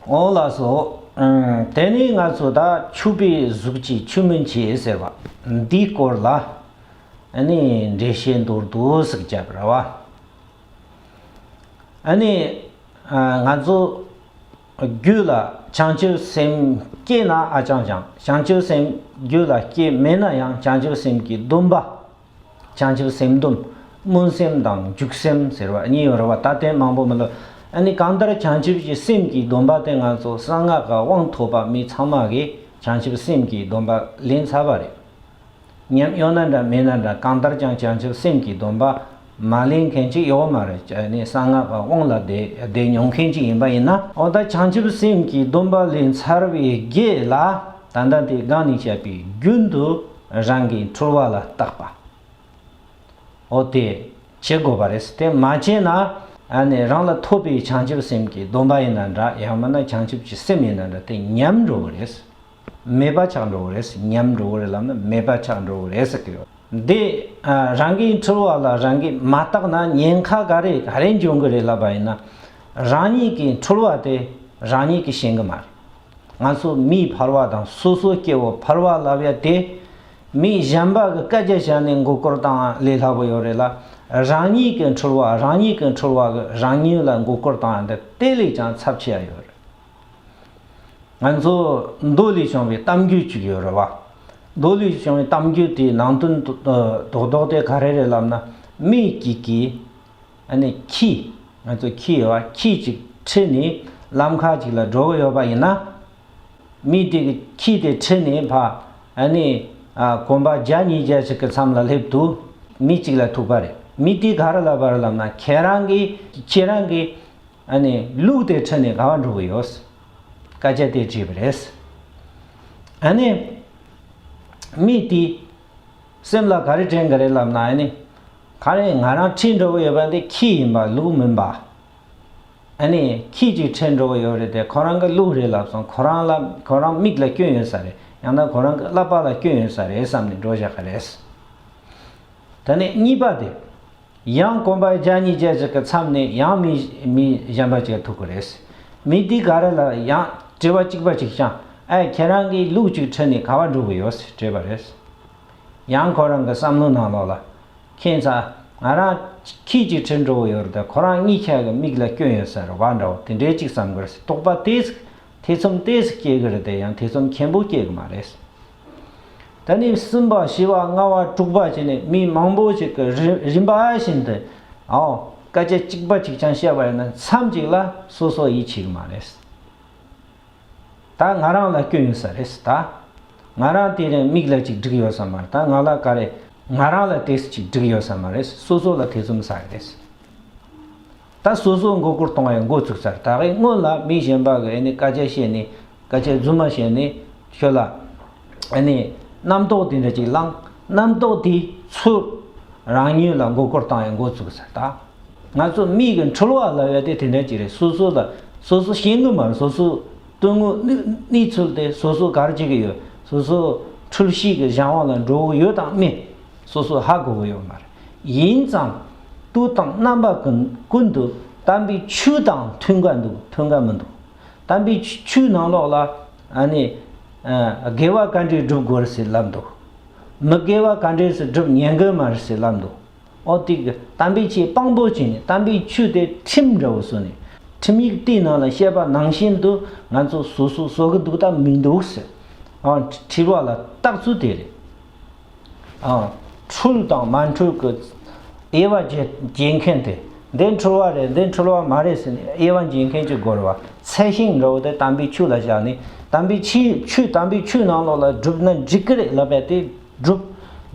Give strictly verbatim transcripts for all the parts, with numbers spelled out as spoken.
འོ་ལགས་སོ། ཨམ། དེ་ནས་ང་ཚོ་ད་ཆུད་པའི་གཟུགས་ཀྱིས་ཆུད་མི་བྱེད་ཟེར་བ་འདིའི་སྐོར་ལ་ཨ་ནི་འགྲེལ་བཤད་མདོར་བསྡུས་ཤིག་བརྒྱབ་པ་རེད་བ། ཨ་ནི་ཨ། ང་ཚོ་རྒྱུད་ལ་བྱང་ཆུབ་སེམས་སྐྱེས་ན་ཨ་ཅང་ཅང་། བྱང་ཆུབ་སེམས་རྒྱུད་ལ་སྐྱེས་མེད་ན་ཡང་བྱང་ཆུབ་སེམས་ཀྱི་སྡོམ་པ། བྱང་ཆུབ་སེམས་སྡོམ། སྨོན་སེམས་དང་འཇུག་སེམས་ཟེར་བ་གཉིས་ཡོད་རེད་བ། ད་དེ་མང་པོ་མི་འདུག་ཨ་ནི་གང་ལྟར་བྱང་ཆུབ་ཀྱི་སེམས་ཀྱི་སྡོམ་པ་དེ་ང་ཚོ་གསང་སྔགས་ཀྱི་དབང་ཐོབ་པ་མི་ཚང་མ་གིས་བྱང་ཆུབ་སེམས་ཀྱི་སྡོམ་པ་ལེན་ཚར་བ་རེད། ཉམས་ཡོད་ན་འདྲ་མེད་ན་འདྲ། གང་ལྟར་ཀྱང་བྱང་ཆུབ་སེམས་ཀྱི་སྡོམ་པ་མ་ལེན་མཁན་ཅིག་ཡོད་མ་རེད། ཨ་ནི་གསང་སྔགས་ཀྱི་དབང་ལ་བསྡད་བསྡད་མྱོང་མཁན་ཅིག་ཡིན་པ་ཡིན་ན། འོ་ད་བྱང་ཆུབ་སེམས་ཀྱི་སྡོམ་པ་ལེན་ཚར་བའི་རྗེས་ལ་ད་ལྟ་དེ་སྒང་ནས་བཤད་པའི་རྒྱུན་དུ་རང་གི་འཁྲུལ་བ་ལ་བརྟག་པ། འོ་དེ་བྱེད་དགོས་པ་རེད། དེ་མ་བྱས་ན་ཨ་ནི་རང་ལ་ཐོབ་པའི་བྱང་ཆུབ་སེམས་ཀྱི་སྡོམ་པ་ཡིན་ན་འདྲ། ཡང་མིན་ན་བྱང་ཆུབ་ཀྱི་སེམས་ཡིན་ན་འདྲ། དེ་ཉམས་འགྲོ་གི་རེད། མེད་པ་ཆགས་འགྲོ་གི་རེད། ཉམས་འགྲོ་གི་རེད་ལབ་ན་མེད་པ་ཆགས་འགྲོ་གི་རེད་ཟེར་གི་ཡོད། འདི་ཨ། རང་གི་འཁྲུལ་བ་ལ་རང་གིས་མ་བརྟགས་ན་ཉེན་ཁ་ག་རེ་ག་རེ་འབྱུང་གི་རེད་ལབ་པ་ཡིན་ན། རང་ཉིད་ཀྱི་འཁྲུལ་བ་དེ་རང་ཉིད་ཀྱིས་ཤེས་གི་མ་རེད། ང་ཚོ་མིའི་ཕལ་བ་དང་སོ་སོ་སྐྱེ་བོ་ཕལ་བ་ལབ་ཡ་དེ། མི་གཞན་པ་གི་སྐད་ཆ་བཤད་ནས་མགོ་སྐོར་བཏང་ཡ་ལས་སླ་པོ་ཡོད་རེད་ལ། རང་ཉིད་ཀྱི་འཁྲུལ་བ་རང་ཉིད་ཀྱི་འཁྲུལ་བ་གི་རང་ཉིད་ལ་མགོ་སྐོར་བཏང་ཡ་འདི་དེ་ལས་ཀྱང་ཚབས་ཆེ་ཡ་ཡོད་རེད། ང་ཚོ་མདོ་ལས་བྱུང་བའི་གཏམ་རྒྱུད་ཅིག་ཡོད་རེད་བ། མདོ་ལས་བྱུང་བའི་གཏམ་རྒྱུད་དེའི་ནང་དོན་རྡོག་རྡོག་དེ་ག་རེ་རེད་ལབ་ན། མི་གཅིག་གིས་ཨ་ནི་ཁྱི། ང་ཚོ་ཁྱི་ཡོད་བ། ཁྱི་གཅིག་ཁྲིད་ནས་ལམ་ཁ་ཅིག་ལ་འགྲོ་གི་ཡོད་པ་ཡིན་ན། མི་དེ་གིས་ཁྱི་དེ་ཁྲིད་ནས་ཕ། ཨ་ནི་ཨ། གོམ་པ་བརྒྱ་ཉིས་བརྒྱ་ཞིག་གི་མཚམས་ལ་སླེབས་དུས་མི་གཅིག་ལ་ཐུག་པ་རེད། མི་དེས་ག་རེ་ལབ་པ་རེད་ལབ་ན། ཁྱེད་རང་གིས་ཁྱེད་རང་གིས་ཨ་ནི་ལུག་དེ་ཁྲིད་ནས་ག་པར་འགྲོ་གི་ཡོད། སྐད་ཆ་དེ་དྲིས་པ་རེད། ཨ་ནི་མི་དེས་སེམས་ལ་ག་རེ་དྲན་གི་རེད་ལབ་ན། ཨ་ནི་ག་རེ་ང་རང་ཁྲིད་འགྲོ་གི་ཡོད་པ་འདི་ཁྱི་ཡིན་པ་ལུག་མིན་པ། ཨ་ནི་ཁྱི་གཅིག་ཁྲིད་འགྲོ་གི་ཡོད་རེད་དེ། ཁོ་རང་གི་ལུག་རེད་ལབ་སོང་། ཁོ་རང་ལ་ཁོ་རང་མིག་ལ་སྐྱོན་ཡོད་ས་རེད། ཡང་ན་ཁོ་རང་གི་ཀླད་པ་ལ་སྐྱོན་ཡོད་ས་རེད་བསམ་ནས་འགྲོ་བཞག་གི་རེད། དེ་ནས་གཉིས་པ་དེ། ཡང་གོམ་པ་བརྒྱ་ཉིས་བརྒྱ་ཞིག་གི་མཚམས་ནས་ཡང་མི་མི་གཞན་པ་ཅིག་ཐུག་གི་རེད། མི་དེས་ག་རེ་ལ་ཡང་དྲི་བ་གཅིག་པ་ཅིག་བསྐྱངས། ཨེ། ཁྱེད་རང་གིས་ལུག་གཅིག་ཁྲིད་ནས་ག་པར་འགྲོ་གི་ཡོད་ཟེར་དྲིས་པ་རེད། ཡང་ཁོ་རང་གི་བསམ་བློ་ནང་ལོགས་ལ། ཁྱད་མཚར། ང་རང་ཁྱི་གཅིག་ཁྲིད་འགྲོ་གི་ཡོད་རེད་དེ། ཁོ་རང་གཉིས་ཆ་གི་མིག་ལ་སྐྱོན་ཡོད་ས་རེད་བ། འདྲ་བོ་དེ་འདྲའི་གཅིག་བསམ་གི་རེད། དོགས་པ་དེ་ཐེ་ཚོམ་དེ་སྐྱེ་གི་རེད་དེ། ཡང་ཐེ་ཚོམ་ཆེན་པོ་སྐྱེ་གི་མ་རེད། ད་ནི་གསུམ་པ་བཞི་པ་ལྔ་པ་དྲུག་པ་བྱས་ནས་མི་མང་པོ་ཞིག་གིས་རི་རིམ་པ་བཞིན་དུ། ཨོ། སྐད་ཆ་གཅིག་པ་གཅིག་རྐྱང་བཤད་པ་ཡིན་ན་མཚམས་གཅིག་ལ་སོ་སོ་ཡིད་ཆེས་གི་མ་རེད། ད་ང་རང་ལ་སྐྱོན་ཡོད་ས་རེད་ད། ང་རང་དེ་རིང་མིག་ལ་ཅིག་འགྲིག་ཡོད་ས་མ་རེད། ད་ང་ལ་ག་རེ། ང་རང་ལ་དེ་ཅིག་འགྲིག་ཡོད་ས་མ་རེད། སོ་སོ་ལ་ཐེ་ཚོམ་ཟ་གི་རེད། ད་སོ་སོ་མགོ་སྐོར་གཏོང་བའི་འགོ་བཙུགས་ཚར། ད་གིན་སྔོན་ལ་མི་གཞན་པ་གིས་ཨ་ནི་སྐད་ཆ་བཤད་ནས། སྐད་ཆ་རྫུན་མ་བཤད་ནས་ཁྱོད་ལ་ཨ་ནི་རྣམ་རྟོག་དེ་འདྲ་ཅིག་བསླངས། རྣམ་རྟོག་དེས་ཚུར་རང་ཉིད་ལ་མགོ་སྐོར་བཏང་བའི་འགོ་བཙུགས་ཚར་ད། ང་ཚོ་མི་གི་འཁྲུལ་བ་ལབ་ཡ་དེ་དེ་འདྲ་ཅིག་རེད། སོ་སོ་ལ་སོ་སོ་ཤེས་གི་མ་རེད། སོ་སོ་སྡུག་བསྔལ་གནས་གནས་ཚུལ་དེ་སོ་སོ་ག་རེ་བྱེད་གི་ཡོད། སོ་སོ་འཁྲུལ་ཞིག་གི་གཞན་དབང་ལ་འགྲོ་གི་ཡོད་དང་མེད། སོ་སོ་ཧ་གོ་གི་ཡོད་མ་རེད། ཡིན་ཙང་དུས་དང་རྣམ་པ་ཀུན་ཀུན་ཏུ་དམ་པའི་ཆོས་དང་མཐུན་ག་འདུག་མཐུན་ག་མི་འདུག་དམ་པའི་ཆོས་ནང་ལོགས་ལ་ཨ་ནི་ཨ་དགེ་བ་ག་འདྲས་སྒྲུབ་དགོས་རེད་ཟེར་ལབ་འདུག་མི་དགེ་བ་ག་འདྲས་སེ་སྒྲུབ་ཉན་གི་མ་རེད་ཟེར་ལབ་འདུག་འོ་དེ་གི་དམ་པའི་ཆོས་དཔང་པོ་བྱས་ནས་དམ་པའི་ཆོས་དེ་ཁྲིམས་འདྲ་བོ་བཟོས་ནས། ཁྲིམས་ཡིག་དེའི་ནང་ལ་བཤད་པ་ནང་བཞིན་དུ་ང་ཚོ་བཟོ་བཟོ་བཟོ་གི་འདུག་དང་མི་འདུག་ཟེར། ཨ། དྲི་བ་ལ་བརྟག་ཚུལ་དེ་རེད། ཨ། འཁྲུལ་དང་མ་འཁྲུལ་གྱི་དབྱེ་བ་འབྱེད་འབྱེད་མཁན་དེ། འདི་འཁྲུལ་བ་རེད། འདི་འཁྲུལ་བ་མ་རེད་ཟེར་ནས་དབྱེ་བ་འབྱེད་མཁན་ཅིག་དགོས་རེད་བ། ཚད་ཤིང་འདྲ་བོ་དེ་དམ་པའི་ཆོས་ལ་བཞག་ནས། དམ་པའི་ཆོས་ཆོས་དམ་པའི་ཆོས་ནང་ལོགས་ལ་སྒྲུབ་ན་འགྲིག་གི་རེད་ལབ་ཡ་དེ་སྒྲུབ།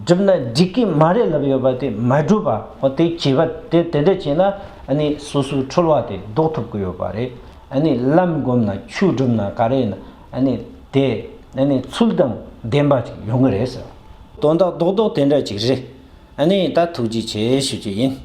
སྒྲུབ་ན་འགྲིག་གི་མ་རེད་ལབ་ཡོད་པ་དེ་མ་སྒྲུབ་པ། འོ་དེ་བྱས་པ་དེ་དེ་འདྲ་བྱས་ན་ཨ་ནི་སོ་སོའི་འཁྲུལ་བ་དེ་ཟློག་ཐུབ་ཀྱི་ཡོད་པ་རེད། ཨ་ནི་ལམ་བསྒོམ་ན་ཆོས་སྒྲུབ་ན་ག་རེ་ཡིན་ན་ཨ་ནི་དེ་ཨ་ནི་ཚུལ་དང་ལྡན་པ་ཅིག་ཡོང་གི་རེད་ཟེར། དོན་དག་རྡོག་རྡོག་དེ་འདྲ་ཅིག་རེད། ཨ་ནི་ད་ཐུགས་རྗེ་ཆེ་ཞུ་རྒྱུ་ཡིན།